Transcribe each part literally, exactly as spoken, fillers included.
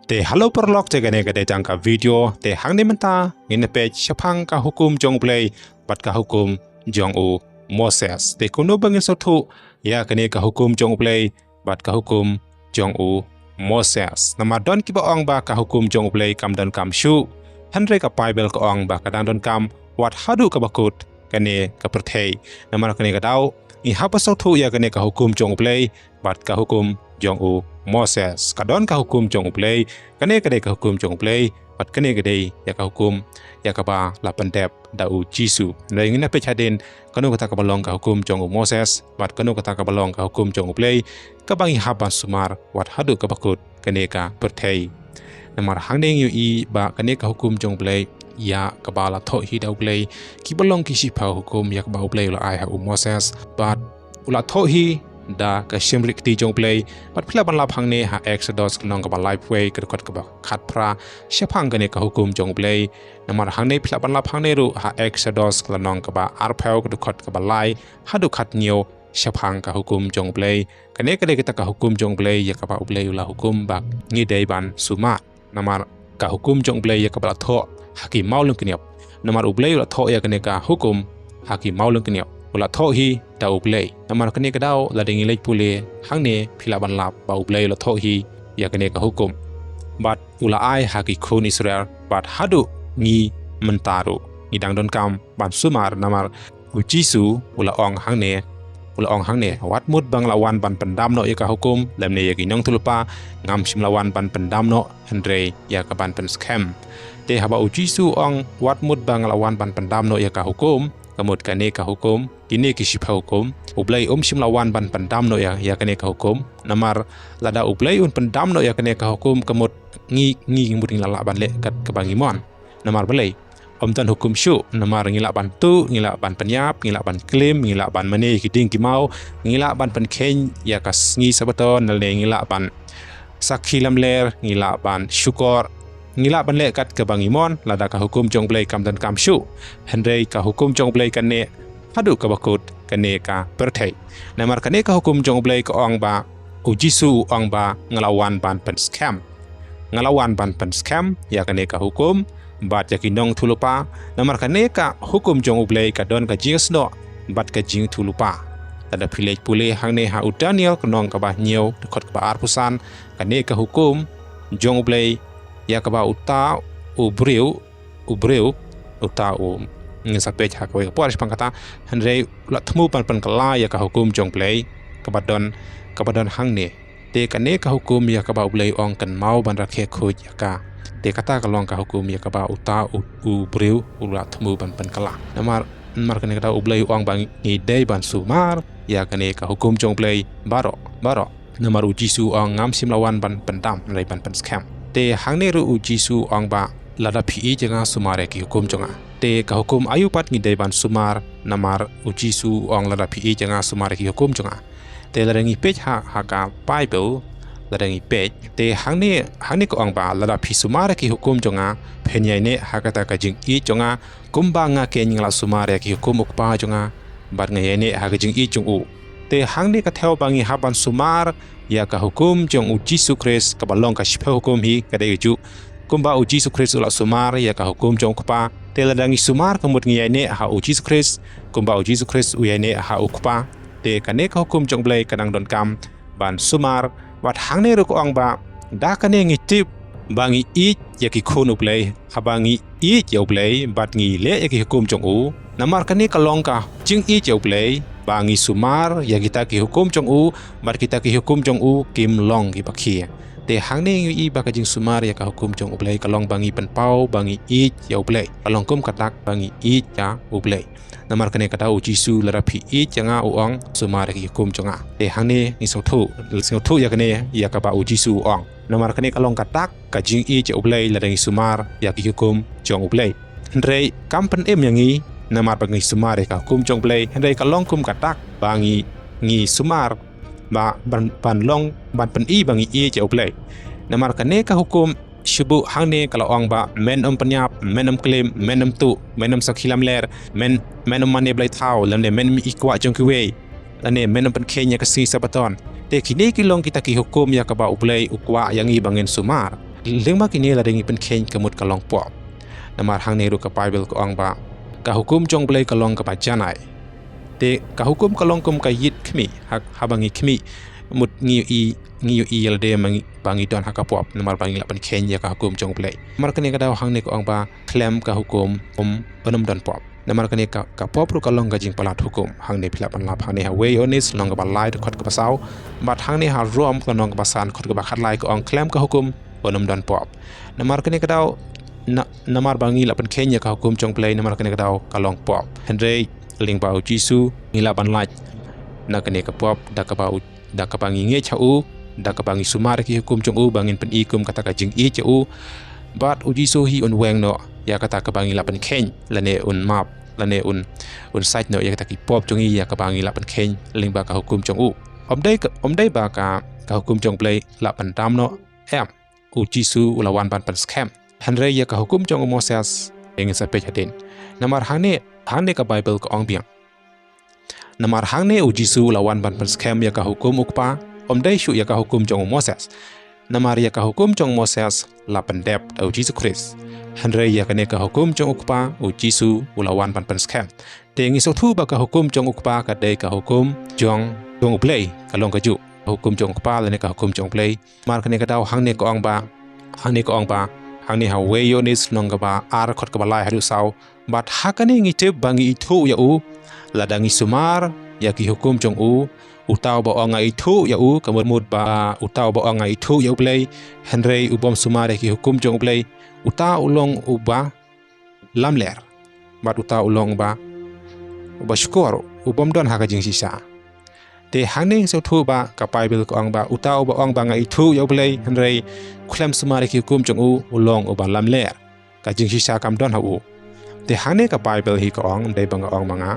Te hello paralok, te kane ka dei tang ka video, te hangne mynta ngin ïa peit shaphang ka hukum jong U Blei bad ka hukum jong u Moses. Te kumno ba ngin sngewthuh ïa kane ka hukum jong U Blei bad ka hukum jong u Moses. Namar don kiba ong ba ka hukum jong U Blei kam donkam shuh. Hynrei ka Baibl ka ong ba ka dang donkam wat haduh kaba kut kane ka pyrthei. Namar kane ka daw ngi hap ban sngewthuh ïa kane ka hukum jong U Blei bad ka hukum jong u Moses. Ka don ka hukum jong U Blei, kane ka dei ka hukum jong U Blei, bad kane ka dei ïa ka hukum ïa kaba la pyndep da u Jisu. Hynrei ngin ïa peit hadien kano kata kaba long ka hukum jong u Moses bad kano kata kaba long ka hukum jong U Blei, kaba ngi hap ban sumar wat haduh kaba kut kane ka pyrthei. Namar hangne ngi ïohi ba kane ka hukum jong U Blei ïa kaba la thoh hi da U Blei, kiba long ki shiphew hukum ïa kaba U Blei u la ai ha u Moses, bad u la thoh hi da ka shymriah kti jong U Blei. Bad phi lah ban lap hangne ha Exodus ka lynnong kaba laiphew ka dkhot kaba khatphra shaphang kane ka hukum jong U Blei. Namar hangne phi lah ban lap hangne ruh ha Exodus ka lynnong kaba arphew ka dkhot kaba lai haduh khathynñiew shaphang ka hukum jong U Blei. Kane ka dei kata ka hukum jong U Blei ïa kaba U Blei u la hukum ba ngi dei ban sumar. Namar ka hukum jong U Blei ïa kaba la thoh ha ki mawlyngkniap. Namar U Blei u la thoh ïa kane ka hukum ha ki mawlyngkniap. U la thoh hi da U Blei. Namar kane ka daw lada ngi leit pule hangne phi lah ban lap ba U Blei u la thoh hi ïa kane ka hukum. Bad u la ai ha ki khun Israel bad haduh ngi mynta ruh ngi dang donkam ban sumar namar u Jisu u la ong hangne, u la ong hangne, wat mut ba nga la wan ban pyndam noh ïa ka hukum, lymne ïa ki nongïathuhlypa, ngam shym la wan ban pyndam noh, hynrei ïa ka ban pynskhem. Te haba u Jisu u ong wat mut ba nga la wan ban pyndam noh ïa ka hukum, ka mut kane ka hukum, kine ki shiphew hukum, U Blei um shym la wan ban pyndam noh ïa, ïa kane ka hukum. Namar lada U Blei un pyndam noh ïa kane ka hukum, ka mut ngi, ngi, ngi mut ngi la lah ban leh kat kaba ngi mon. Namar balei? Ym don hukum shuh, namar ngi lah ban tuh, ngi lah ban pynïap, ngi lah ban klim, ngi lah ban mane ki dieng ki maw, ngi lah ban pynkheiñ ïa ka sngi Sabbaton, lane ngi lah ban sakhi lamler, ngi lah ban shukor, ngi lah ban leh kat kaba ngi mon, lada ka hukum jong U Blei kam donkam shuh. Hynrei ka hukum jong U Blei ka neh haduh kaba kut kane ka pyrthei. Namar kane ka hukum jong U Blei ka ong ba, u Jisu u ong ba nga la wan ban pynskhem. Nga la wan ban pynskhem ïa kane ka hukum bad ïa ki nongïathuhlypa, namar kane ka hukum jong U Blei ka don ka jingïasnoh bad ka jingïathuhlypa. Lada phi leit pule hangne ha u Daniel ka lynnong kaba hynñiew, dkhot kaba arphew san, kane ka hukum jong U Blei ïa kaba uta u briew, u briew, uta u, ngin sa peit ha kawei ka por shaphang kata, hynrei u la thmu ban pynkylla ïa ka hukum jong U Blei kaba don, kaba don hangne. Te kane ka hukum ïa kaba U Blei u ong kynmaw ban rakhe khuid ïa ka. Te kata ka long ka hukum ïa kaba uta u, u briew u la thmu ban pynkylla. Namar, namar kane kata U Blei u ong ba ngi dei ban sumar ïa kane ka hukum jong U Blei baroh, baroh. Namar u Jisu u ong ngam shym la wan ban pyndam, hynrei ban pynskhem. Te hangne ruh u Jisu u ong ba lada phi ïeit ïa nga sumar ïa ki hukum jong nga. Te ka hukum aïu pat ngi dei ban sumar, namar u Jisu u ong lada phi ïeit ïa nga sumar ïa ki hukum jong nga. Te lada ngi peit ha, ha ka Baibl, lada ngi peit, te hangne, hangne ka ong ba lada phi sumar ïa ki hukum jong nga, phin ïaineh ha kata ka jingïeit jong nga, kumba nga keiñ nga la sumar ïa ki hukum u Kpa jong nga, bad nga ïaineh ha ka jingïeit jong u. Te hangne ka thew ba ngi hap ban sumar ïa ka hukum jong u Jisu Khrist kaba long ka shiphew hukum hi ka dei kajuh. Kumba u Jisu Khrist u la sumar ïa ka hukum jong u Kpa. Te lada ngi sumar ka mut ngi ïaineh ha u Jisu Khrist, kumba u Jisu Khrist u ïaineh ha u Kpa. Te kane ka hukum jong U Blei ka dang donkam ban sumar, bad hangne ruh ka ong ba da kane ngi tip ba ngi ïeit ïa ki khun U Blei, haba ngi ïeit ïa U Blei bad ngi leh ïa ki hukum jong u. Namar kane ka long ka jingïeit ïa U Blei, ba ngi sumar ïa kita ki hukum jong u, bad kita ki hukum jong u kim long kiba khia. Te hangne ngi ïohi ba ka jingsumar ïa ka hukum jong U Blei ka long ba ngi pynpaw ba ngi ïeit ïa U Blei. Ka long kum ka dak ba ngi ïeit ïa U Blei. Namar kane ka daw u Jisu, lada phi ïeit ïa nga, u ong, sumar ïa ki hukum jong nga. Te hangne ngi sngewthuh, sngewthuh ïa kane ïa kaba u Jisu u ong. Namar kane ka long ka dak ka jingïeit ïa U Blei lada ngi sumar ïa ki hukum jong U Blei. Hynrei kam pynim ïa ngi namar ba ngi sumar ïa ka hukum jong U Blei, hynrei ka long kum ka dak ba ngi, ngi sumar ba ban, ban long, ban pyni ba ngi ïeit ïa U Blei. Namar kane ka hukum shu buh hangne ka la ong ba men ym pynïap, men ym klim, men ym tuh, men ym sakhi lamler, men, men ym mane blei thaw, lane men ym ïohi kwah jong kiwei, lane men ym pynkheiñ ïa ka sngi Sabbaton. Te kine ki long kita ki hukum ïa kaba U Blei u kwah ïa ngi ba ngin sumar. Lyngba kine lada ngi pynkheiñ ka mut ka long pop. Namar hangne ruh ka Baibl ka ong ba ka hukum jong U Blei ka long kaba janai. Te ka hukum ka long kum ka ïit khmih, ha, haba ngi khmih mut ngi ïohi, ngi ïohi ïa lade ba ngi, ba ngi don ha ka pop namar ba ngi la pynkheiñ ïa ka hukum jong U Blei. Namar kane ka daw hangne ka ong ba khlem ka hukum, um, un ym don pop. Namar kane ka, ka pop ruh ka long ka jingpalat hukum. Hangne phi lah ban lap hangne ha Wei Ïoannis lynnong kaba lai dkhot kaba saw. Bad hangne ha Rom lynnong kaba san dkhot kaba khatlai ka ong khlem ka hukum un ym don pop. Namar kane ka daw, na, namar ba ngi la pynkheiñ ïa ka hukum jong U Blei, namar kane ka daw ka long pop. Hynrei lyngba U Jisu ngi lah ban lait na kane ka pop da kaba u da kaba ngi ngeit ha u, da kaba ngi sumar ïa ki hukum jong u, ba ngin pyni kum kata ka jingïeit ïa u. Bad U Jisu hi un weng noh ïa kata kaba ngi la pynkheiñ, lane un map, lane un, un sait noh ïa kata ki pop jong ngi ïa kaba ngi la pynkheiñ lyngba ka hukum jong u. Ym dei ka, ym dei ba ka, ka hukum jong U Blei la pyndam noh, em. U Jisu u la wan ban pynskhem. Hynrei ïa ka hukum jong u Moses, ïa ngin sa peit hadien. Namar hangne, hangne ka Baibl ka ong biang. Namar hangne U Jisu u la wan ban pynskhem ïa ka hukum u Kpa, ym dei shuh ïa ka hukum jong u Moses. Namar ïa ka hukum jong u Moses la pyndep da U Jisu Khrist. Hynrei ïa kane ka hukum jong u Kpa, U Jisu u la wan ban pynskhem. Te ngi sngewthuh ba ka hukum jong u Kpa ka dei ka hukum jong, jong U Blei, ka long kajuh. Ka hukum jong u Kpa lane ka hukum jong U Blei. Namar kane ka daw hangne ka ong ba, hangne ka ong ba, hangne ha Wei Ïoannis lynnong kaba ar dkhot kaba lai haduh saw. Bad ha kane ngi tip ba ngi ithuh ïa u, lada ngi sumar ïa ki hukum jong u. Uta uba ong nga ithuh ïa u, ka mut ba uta uba ong nga ithuh ïa U Blei, hynrei u bym sumar ïa ki hukum jong U Blei, uta u long uba lamler. Bad uta u long uba, uba shukor, u bym don ha ka jingshisha. Te hangne ngi sngewthuh ba ka Baibl ka ong ba uta uba ong ba nga ithuh ïa U Blei, hynrei u khlem sumar ïa ki hukum jong u, u long uba lamler. Ka jingshisha kam don ha u. Te hangne ka Baibl hi ka ong, ym dei ba nga ong ma nga.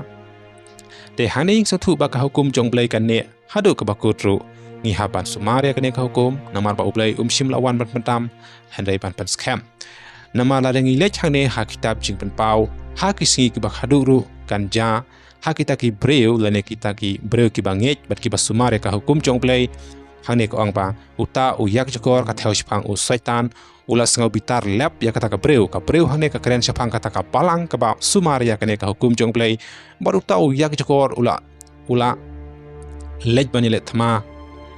Te hangne ngi sngewthuh ba ka hukum jong U Blei ka neh haduh kaba kut ruh. Ngi hap ban sumar ïa kane ka hukum, namar ba U Blei um shym la wan ban pyndam, hynrei ban pynskhem. Namar lada ngi leit hangne ha kitab Jingpynpaw, ha ki sngi kiba khadduh ruh, kan jia ha kita ki briew, lane kita ki briew kiba ngeit bad kiba sumar ïa ka hukum jong U Blei. Hangne ka ong ba uta u ïakjakor ka thew shaphang u Soitan, u la sngew bitar lep ïa kata ka briew. Ka briew hangne ka kren shaphang kata ka balang kaba sumar ïa kane ka hukum jong U Blei. Bad uta u ïakjakor u la, u la leit ban ïaleh thma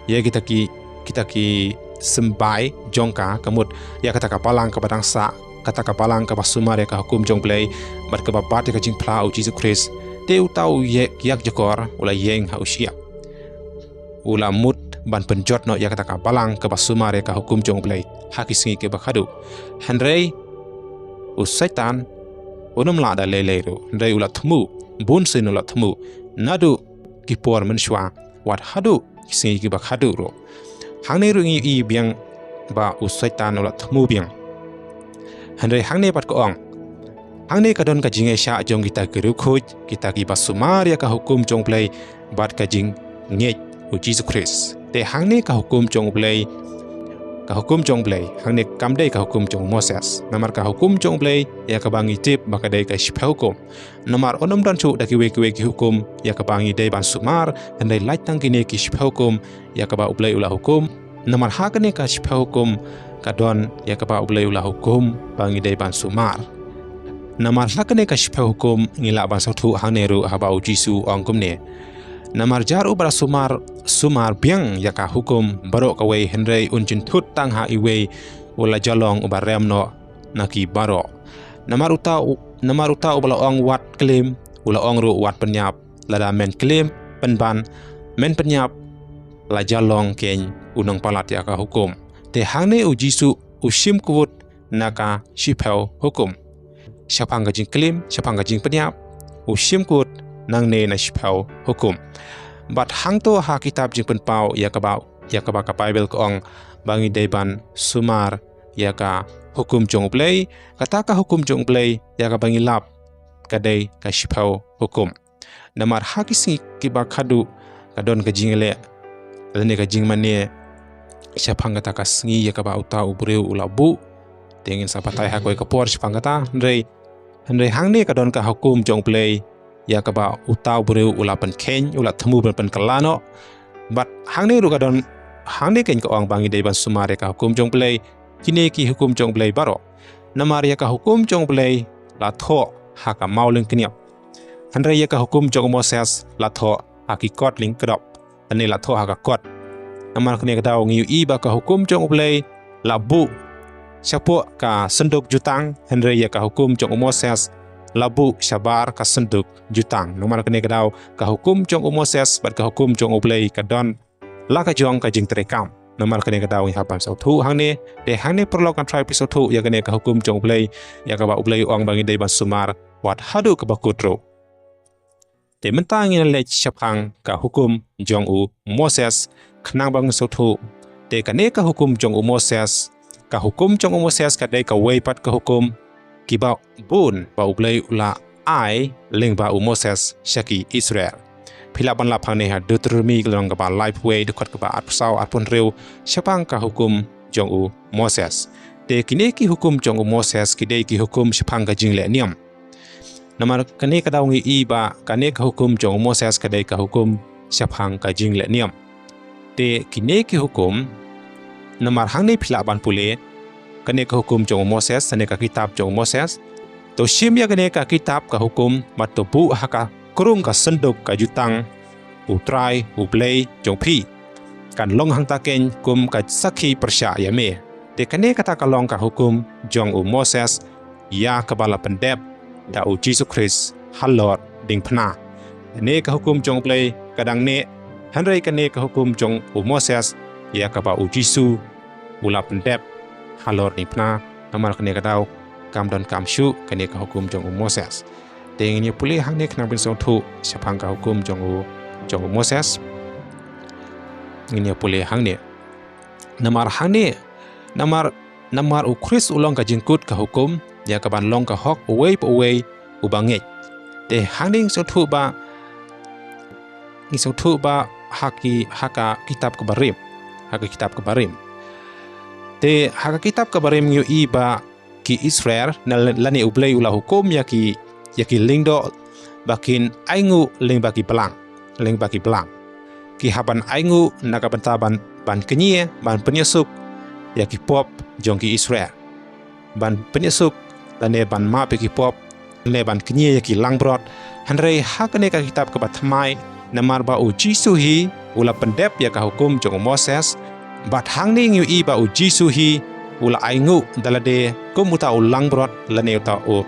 ïa kita ki, kita ki symbai jong ka, ka mut ïa kata ka balang kaba dang sah, kata ka balang kaba sumar ïa ka hukum jong U Blei, bad kaba bat ïa ka jingphla U Jisu Khrist. Te uta u ïa-, ïakjakor u la ïeng ha u shyiap. U la mut ban pynjot noh ïa kata ka balang kaba sumar ïa ka hukum jong U Blei ha ki sngi kiba khadduh. Hynrei u Soitan um lah da lei lei ruh, hynrei u la thmu, bunsien u la thmu, naduh ki por mynshuwa wat haduh ki sngi kiba khadduh ruh. Hangne ruh ngi i biang ba u Soitan u la thmu biang. Hynrei hangne pat ka ong, hangne ka don ka jingïaishah jong kita ki riewkhuid, kita kiba sumar ïa ka hukum jong U Blei bad ka jingngeit U Jisu Khrist. Te hangne ka hukum jong U Blei, ka hukum jong U Blei, hangne kam dei ka hukum jong u Moses. Namar ka hukum jong U Blei ïa kaba ngi tip ba ka dei ka shiphew hukum. Namar un ym don shuh da kiwei kiwei ki hukum ïa kaba ngi dei ban sumar, hynrei lait tang kine ki shiphew hukum ïa kaba U Blei u la hukum. Namar ha kane ka shiphew hukum ka don ïa kaba U Blei u la hukum ba ngi dei ban sumar. Namar ha kane ka shiphew hukum ngi lah ban sngewthuh hangne ruh haba U Jisu u ong kumne. Namar jar uba la sumar, sumar biang ïa ka hukum baroh kawei, hynrei un jynthut tang ha iwei, u la jia long uba rem noh na ki baroh. Namar uta u-, namar uta uba la ong wat klim, u la ong ruh wat pynïap. Lada men klim, pynban, men pynïap, la jia long keiñ u nongpalat ïa ka hukum. Te hangne U Jisu u shim kawut na ka shiphew hukum. Shaphang ka jingklim, shaphang ka jingpynïap, u shim kawut nangne na shiphew hukum. Bad hangto ha kitab Jingpynpaw ïa kaba, ïa kaba ka Baibl ka ong ba ngi dei ban sumar ïa ka hukum jong U Blei, kata ka hukum jong U Blei ïa kaba ngi lap ka dei ka shiphew hukum. Namar ha ki sngi kiba khadduh ka don ka jingïaleh lane ka jingmane shaphang kata ka sngi ïa kaba uta u briew u la buh. Te ngin sa batai ha kawei ka por shaphang kata, hynrei, hynrei hangne ka don ka hukum jong U Blei ïa kaba uta u briew u la pynkheiñ, u la thmu ban pynkylla noh. Bad hangne ruh ka don, hangne keiñ ka ong ba ngi dei ban sumar ïa ka hukum jong U Blei. kine ki hukum jong U Blei baroh. Namar ïa ka hukum jong U Blei la thoh ha ka mawlyngkniap, hynrei ïa ka hukum jong u Moses la thoh ha ki kot lyngkdop, lane la thoh ha ka kot. Namar kane ka daw ngi ïohi ba ka hukum jong U Blei la buh shapoh ka synduk jutang, hynrei ïa ka hukum jong u Moses la buh shabar ka synduk jutang. Namar kane ka daw ka hukum jong u Moses bad ka hukum jong U Blei ka don la ka jong ka jingtrei kam. Namar kane ka daw ngi hap ban sngewthuh hangne, te hangne paralok ngan try phi sngewthuh ïa kane ka hukum jong U Blei, ïa kaba U Blei u ong ba ngi dei ban sumar wat haduh kaba kut ruh. Te mynta ngin leit shaphang ka hukum jong u Moses, khnang ba ngin sngewthuh. Te kane ka hukum jong u Moses, ka hukum jong u Moses ka dei kawei pat ka hukum kiba bun ba U Blei u la ai lyngba u Moses sha ki Israel. Phi lah ban lap hangne ha Deuteronomi ka lynnong kaba laiphew wei, dkhot kaba arphew saw, arphew hynriew, shaphang ka hukum jong u Moses. Te kine ki hukum jong u Moses ki dei ki hukum shaphang ka jingleh niam. Namar kane ka daw ngi ïohi ba kane ka hukum jong u Moses ka dei ka hukum shaphang ka jingleh niam. Te kine ki hukum, namar hangne phi lah ban pule, kane ka hukum jong u Moses, kane ka kitab jong u Moses. To shim ïa kane ka kitab ka hukum bad to buh ha ka krung ka synduk ka jutang U Trai U Blei jong phi. Kan long hangta keiñ kum ka sakhi pyrshah ïa me. Te kane kata ka long ka hukum jong u Moses, ïa kaba la pyndep da u Jisu Khrist halor diengphna. Kane ka hukum jong U Blei ka dang neh, hynrei kane ka hukum jong u Moses, ïa kaba u Jisu u la pyndep halor diengphna. Namar kane ka daw kam donkam shuh kane ka hukum jong u Moses. Te ngin ïa pule hangne khnang ba ngin sngewthuh shaphang ka hukum jong u, jong u Moses. Ngin ïa pule hangne. Namar hangne, namar, namar u Khrist u long ka jingkut ka hukum, ïa kaban long ka hok uwei pa uwei uba ngeit. Te hangne ngi sngewthuh ba, ngi sngewthuh ba ha ki, ha ka kitab kaba rim, ha ka kitab kaba rim. Te ha ka kitab kaba rim ngi ïohi ba ki Israel, na, lane U Blei u la hukum ïa ki, ïa ki lyngdoh ba kin ainguh lyngba ki blang, lyngba ki blang. Ki hap ban ainguh na ka bynta ban, ban kñia, ban pynïasuk ïa ki pop jong ki Israel. Ban pynïasuk lane ban map ïa ki pop, lane ban kñia ïa ki langbrot. Hynrei ha kane ka kitab kaba thymmai, namar ba u Jisu hi u la pyndep ïa ka hukum jong u Moses, bad hangne ngi ïohi ba u Jisu hi u la ainguh da lade kum uta u langbrot, lane uta u,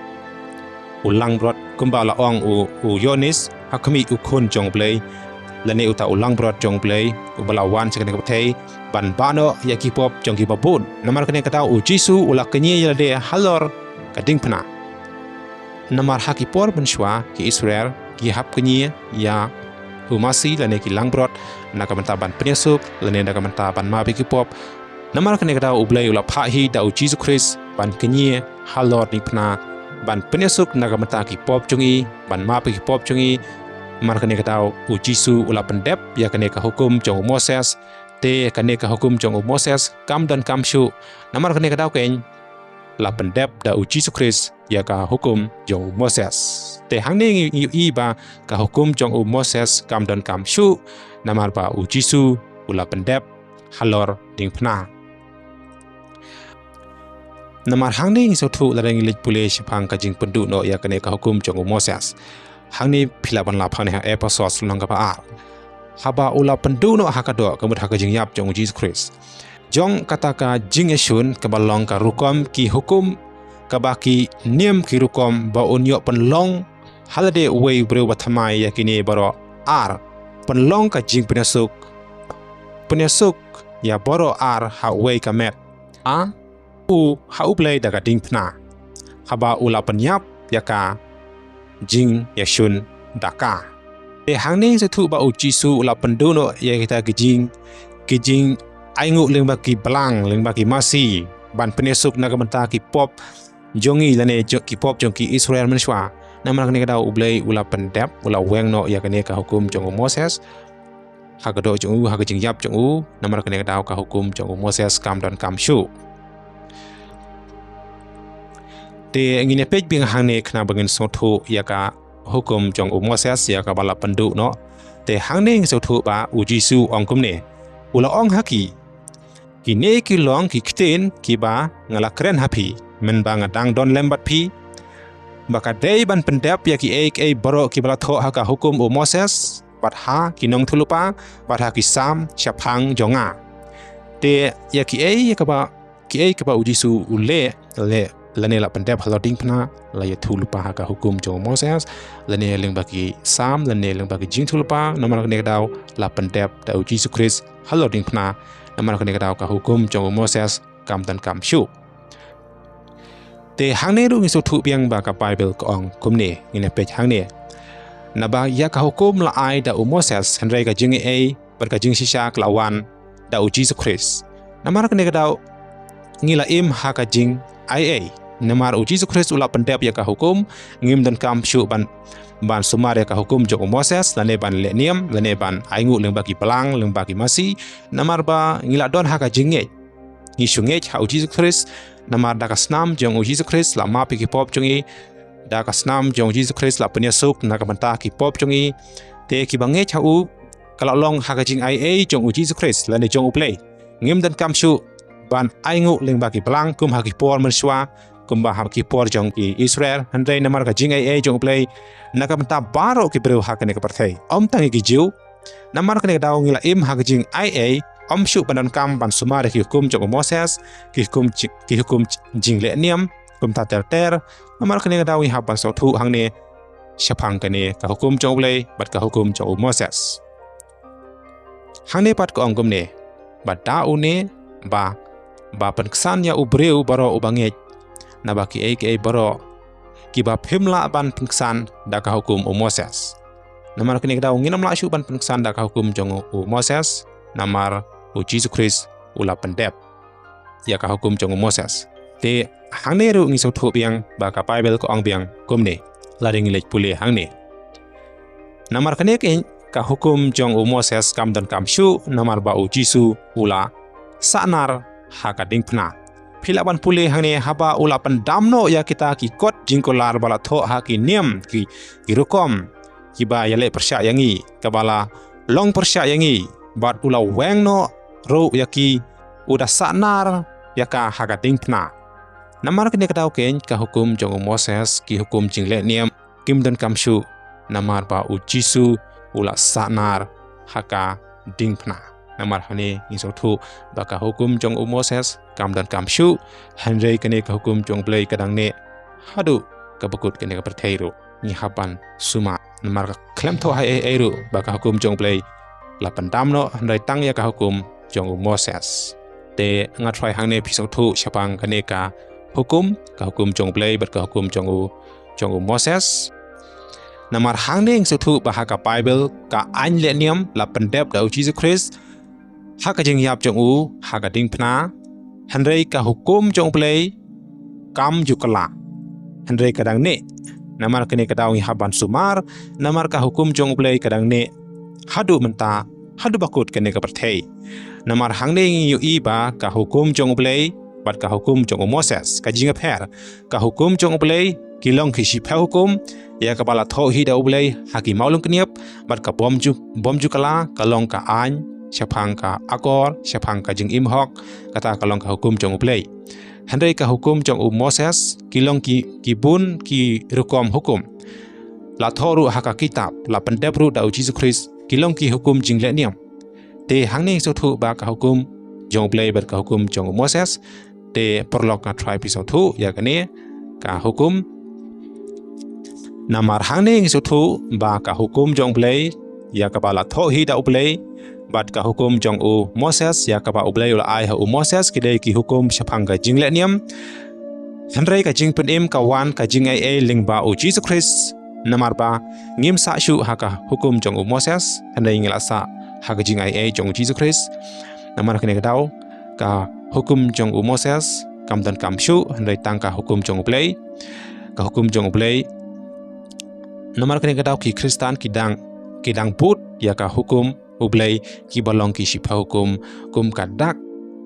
u langbrot kumba la ong u, u Ïoannis ha khmih, u khun jong U Blei, lane uta u langbrot jong U Blei uba la wan sha kane ka pyrthei ban bah noh ïa ki pop jong kiba bun. Namar kane ka daw u Jisu u la kñia ïa lade halor ka diengphna. Namar ha ki por mynshuwa ki Israel ki hap kñia ïa u masi lane ki langbrot na ka bynta ban pynïasuk lane na ka bynta ban map ïa ki pop. Namar kane ka daw U Blei u la phah hi da u Jisu Khrist ban kñia halor diengphna, ban pynïasuk na ka bynta ki pop jong i, ban map ïa ki pop jong i. Namar kane ka daw u Jisu u la pyndep ïa kane ka hukum jong u Moses. Te kane ka hukum jong u Moses kam donkam shuh. Namar kane ka daw keiñ la pyndep da u Jisu Khrist ïa ka hukum jong u Moses. Te hangne ngi, ngi ïohi ba ka hukum jong u Moses kam donkam shuh, namar ba u Jisu u la pyndep halor diengphna. Namar hangne ngi sngewthuh lada ngi leit pule shaphang ka jingpynduh noh ïa kane ka hukum jong u Moses. Hangne phi lah ban lap hangne ha Ephesos lynnong kaba ar. Haba u la pynduh noh ha ka doh, ka mut ha ka jingïap jong u Jisu Khrist, jong kata ka jingïashun kaba long ka rukom ki hukum, kaba ki niam ki rukom, ba un ïoh pynlong ha lade uwei u briew ba thymmai ïa kine baroh ar. Pynlong ka jingpynïasuk, pynïasuk ïa baroh ar ha uwei ka met, ha u, ha U Blei da ka diengphna, haba u la pynïap ïa ka jingïashun da ka. Te hangne ngi sngewthuh ba u Jisu u la pynduh noh ïa kita ki jing, ki jingainguh lyngba ki blang, lyngba ki masi, ban pynïasuk na ka bynta ki pop jong ngi lane jo-, ki pop jong ki Israel mynshuwa. Namar kane ka daw U Blei u la pyndep, u la weng noh ïa kane ka hukum jong u Moses ha ka doh jong u, ha ka jingïap jong u. Namar kane ka daw ka hukum jong u Moses kam donkam shuh. Te ngin ïa peit biang hangne khnang ba ngin sngewthuh ïa ka hukum jong u Moses ïa kaba la pynduh noh. Te hangne ngi sngewthuh ba u Jisu u ong kumne. U la ong ha ki, Kine ki long ki ktien kiba nga la kren ha phi mynba nga dang don lem bad phi, ba ka dei ban pyndep ïa kiei kiei baroh kiba la thoh ha ka hukum u Moses, bad ha ki nongïathuhlypa, bad ha ki Salm shaphang jong nga. Te ïa kiei ïa kaba, kiei kaba u Jisu u leh, leh lane la pyndep halor diengphna, la ïathuhlypa ha ka hukum jong u Moses, lane lyngba ki Salm, lane lyngba ki jingïathuhlypa, namar kane ka daw la pyndep da u Jisu Khrist halor diengphna, namar kane ka daw ka hukum jong u Moses kam donkam shuh. Te hangne ruh ngi sngewthuh biang ba ka Baibl ka ong kumne, ngin ïa peit hangne. Naba ïa ka hukum la ai da u Moses, hynrei ka jingaiei bad ka jingshisha ka la wan da u Jisu Khrist. Namar kane ka daw ngi la im ha ka jingaiei. Namar u Jisu Khrist u la pyndep ïa ka hukum, ngim donkam shuh ban, ban sumar ïa ka hukum jong u Moses, lane ban leh niam, lane ban ainguh lyngba ki blang, lyngba ki masi. Namar ba ngi la don ha ka jingngeit. Ngi shu ngeit ha u Jisu Khrist, namar da ka snam jong u Jisu Khrist la map ïa ki pop jong ngi, da ka snam jong u Jisu Khrist la pynïasuk na ka bynta ki pop jong ngi. Te kiba ngeit ha u, ka la long ha ka jingaiei jong u Jisu Khrist, lane jong u Blei. Ngim donkam shuh ban ainguh lyngba ki blang kum ha ki por mynshuwa, kumba ha ki por jong ki Israel, hynrei namar ka jingaiei jong u Blei na ka bynta baroh ki briew ha kane ka pyrthei. Ym tang ïa ki Jiw, namar kane ka daw ngi la im ha ka jingaiei, ym shuh ban donkam ban sumar ïa ki hukum jong u Moses, ki hukum ji-, ki hukum ji-, jingleh niam, kumta ter ter, namar kane ka daw ngi hap ban sngewthuh hangne shaphang kane ka hukum jong u Blei, bad ka hukum jong u Moses. Hangne pat ka ong kumne, ba da une, ba, ba pynksan ïa u briew baroh uba ngeit, naba kiei kiei baroh, kiba phim lah ban pynksan da ka hukum u Moses. Namar kane ka daw ngin ym lah shuh ban pynksan da ka hukum jong u Moses, namar u Jisu Khrist u la pyndep ïa ka hukum jong u Moses. Te hangne ruh ngi sngewthuh biang ba ka Baibl ka ong biang kumne, lada ngi leit pule hangne. Namar kane ka, ka hukum jong u Moses kam donkam shuh, namar ba u Jisu u la sahnar ha ka diengphna. Phi lah ban pule hangne, haba u la pyndam noh ïa kita ki kot jingkular ba la thoh ha ki niam ki, ki rukom kiba ïaleh pyrshah ïa ngi, kaba la long pyrshah ïa ngi, bad u la weng noh ruh ïa ki, u da sahnar ïa ka ha ka diengphna. Namar kane ka daw keiñ ka hukum jong u Moses, ki hukum jingleh niam, kim donkam shuh, namar ba u Jisu u la sahnar ha ka diengphna. Namar hangne ngi sngewthuh ba ka hukum jong u Moses kam donkam shuh, hynrei kane ka hukum jong u Blei ka dang neh haduh kaba kut kane ka pyrthei ruh. Ngi hap ban sumar, namar ka khlem thoh ha ei ei ruh ba ka hukum jong u Blei la pyndam noh, hynrei tang ïa ka hukum jong u Moses. Te nga tharai hangne phi sngewthuh shaphang kane ka hukum, ka hukum jong u Blei bad ka hukum jong u, jong u Moses. Namar hangne ngi sngewthuh ba ha ka Baibl ka aiñ leh niam la pyndep da u Jisu Khrist ha ka jingïap jong u ha ka diengphna, hynrei ka hukum jong u Blei kam ju kylla. Hynrei ka dang neh. Namar kane ka daw ngi hap ban sumar, namar ka hukum jong u Blei ka dang neh haduh mynta, haduh ba kut kane ka pyrthei. Namar hangne ngi ïohi ba ka hukum jong u Blei bad ka hukum jong u Moses ka jingïapher. Ka hukum jong u Blei ki long ki shiphew hukum, ïa kaba la thoh hi da u Blei ha ki mawlyngkniap, bad ka bym ju, bym ju kylla, ka long ka aiñ shaphang ka akor, shaphang ka jingim hok, kata ka long ka hukum jong u Blei. Hynrei ka hukum jong u Moses ki long ki, ki bun ki rukom hukum. La thoh ruh ha ka kitab, la pyndep ruh da u Jisu Khrist, ki long ki hukum jingleh niam. Te hangne ngi sngewthuh ba ka hukum jong u Blei bad ka hukum jong u Moses. Te paralok, nga tharai phi sngewthuh ïa kane ka hukum. Namar hangne ngi sngewthuh ba ka hukum jong u Blei ïa kaba la thoh hi da u Blei, bad ka hukum jong u Moses ïa kaba u Blei u la ai ha u Moses, ki dei ki hukum shaphang ka jingleh niam. Hynrei ka jingpynim ka wan ka jingaiei lyngba u Jisu Khrist. Namar ba ngim sah shuh ha ka hukum jong u Moses, hynrei ngi la sah ha ka jingaiei jong u Jisu Khrist. Namar kane ka daw ka hukum jong u Moses kam donkam shuh, hynrei tang ka hukum jong u Blei. Ka hukum jong u Blei. Namar kane ka daw ki Khristan ki dang, ki dang bud ïa ka hukum u Blei, kiba long ki shiphew hukum, kum ka dak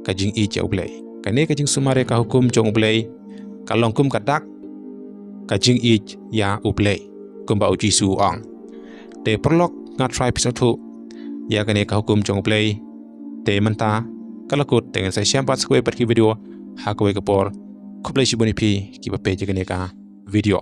ka jingïeit ïa u Blei. Kane ka jingsumar ïa ka hukum jong u Blei ka long kum ka dak ka jingïeit ïa u Blei, kumba u Jisu u ong. Te paralok, nga tharai phi sngewthuh ïa kane ka hukum jong u Blei. Te mynta Ka la kut, te ngin sa ïashem pat sa kawei pat ki video ha kawei ka por. Khublei shibun ïa phi kiba peit ïa kane ka video.